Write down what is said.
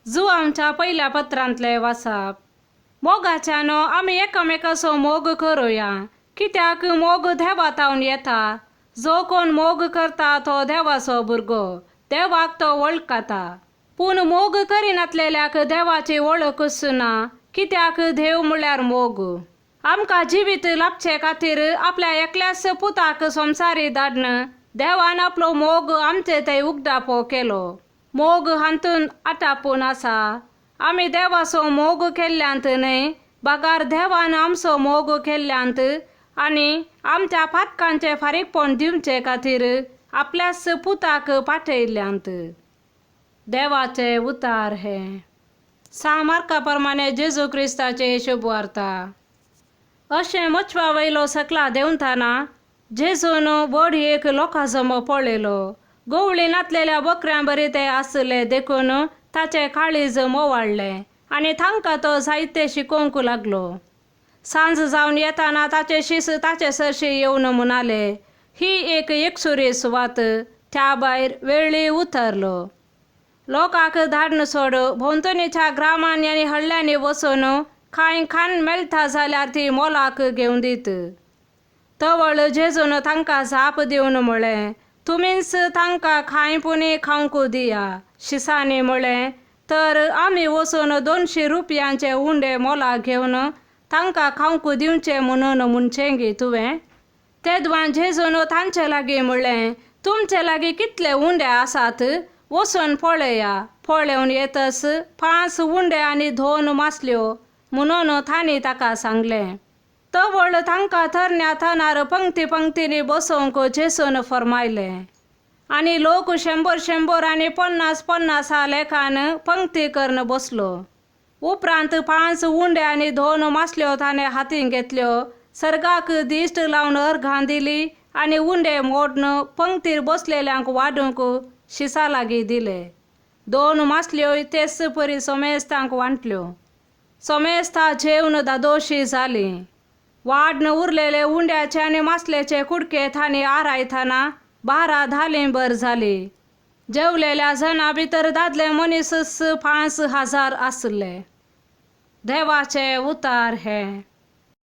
जुवांच्या पयल्या पत्रांतलें वाचप. मोगाच्यानो, आमी एकामेकाचो मोग करुया, कित्याक मोग देवा तावन येता. जो कोण मोग करता तो देवाचो भुरगो, देवाक तो वळखता. पूण मोग करिनातलेल्याक देवाची वळखूच ना, कित्याक देव म्हळ्यार मोग. आमकां जिवीत लाभचे खातीर आपल्या एकल्याच पुताक संवसारी धाडन देवान आपलो मोग आमचे थंय उगडापो केलो. मोग हातून आटापून आसा, आमी देवाचो मोग केल्ल्यांत न्हय, बगार देवान आमचो मोग केल्ल्यांत आनी आमच्या पातकांचें फारीकपण दिवचे खातीर आपल्याच पुताक पाठयल्ल्यांत. देवाचे उतार हे. सा मार्का प्रमाणे जेजू क्रिस्ताचे शुभवार्ता. अशें मचवा वयलो सकला देंवतना जेजून व्हड एक लोकां जमो पळयलो. गवळी नातलेल्या बकऱ्यां बरी ते आसले, देखून ताचें काळीज मोवाळ्ळें आनी तांकां तो जायते शिकोवंक लागलो. सांज जावन येताना ताचे शीस ताचे सरशी येवन म्हणाले, ही एक एकसुरी सुवात, त्या भायर वेळी उतरलो. लोकांक धाडन सोड, भोंवतणीच्या ग्रामांनी आनी हळ्ळ्यांनी वचून कांय खाण मेळटा जाल्यार ती मोलाक घेवन दीत. तवळ जेजून तांकां जाप दिवन म्हळें, तुमीच तांकां कांय पुणी खावंक दिया. शिसांनी म्हळें, तर आमी वचून 200 रुपयांचे उंडे मोलाक घेवन तांकां खावंक दिवचे म्हणून म्हणचें गी तुवें? तेदवान जेजून तांचे लागीं म्हळें, तुमचे लागीं कितले उंडे आसात, वचून पळया. पळोवन येतच 5 उंडे आनी 2 मासल्यो म्हणून तांणी ताका सांगलें. तवळ तांकां तरण्या तणार पंक्ती पंक्तींनी बसोवंक जेजून फर्मायलें आनी लोक 100 100 आनी 50 50 लेखान पंक्ती करून बसलो. उपरांत 5 उंडे आनी 2 मासल्यो ताणें हातीन घेतल्यो, सर्गाक दिश्ट लावन अर्घां दिली आनी उंडे मोडून पंक्तीर बसलेल्यांक वाडूंक शिसा लागीं दिले. 2 मासल्योय तेच परी सोमेस्तांक वांटल्यो. सोमेस्तां जेवन दादोशी जालीं. वाडन उरलेले उंड्याचे आनी मासल्याचे कुडके तांणी आरायतना 12 धालीं भर जाली. जेवलेल्या जणां भितर दादले मनीसच 5000 आसले. देवाचे उतार हे.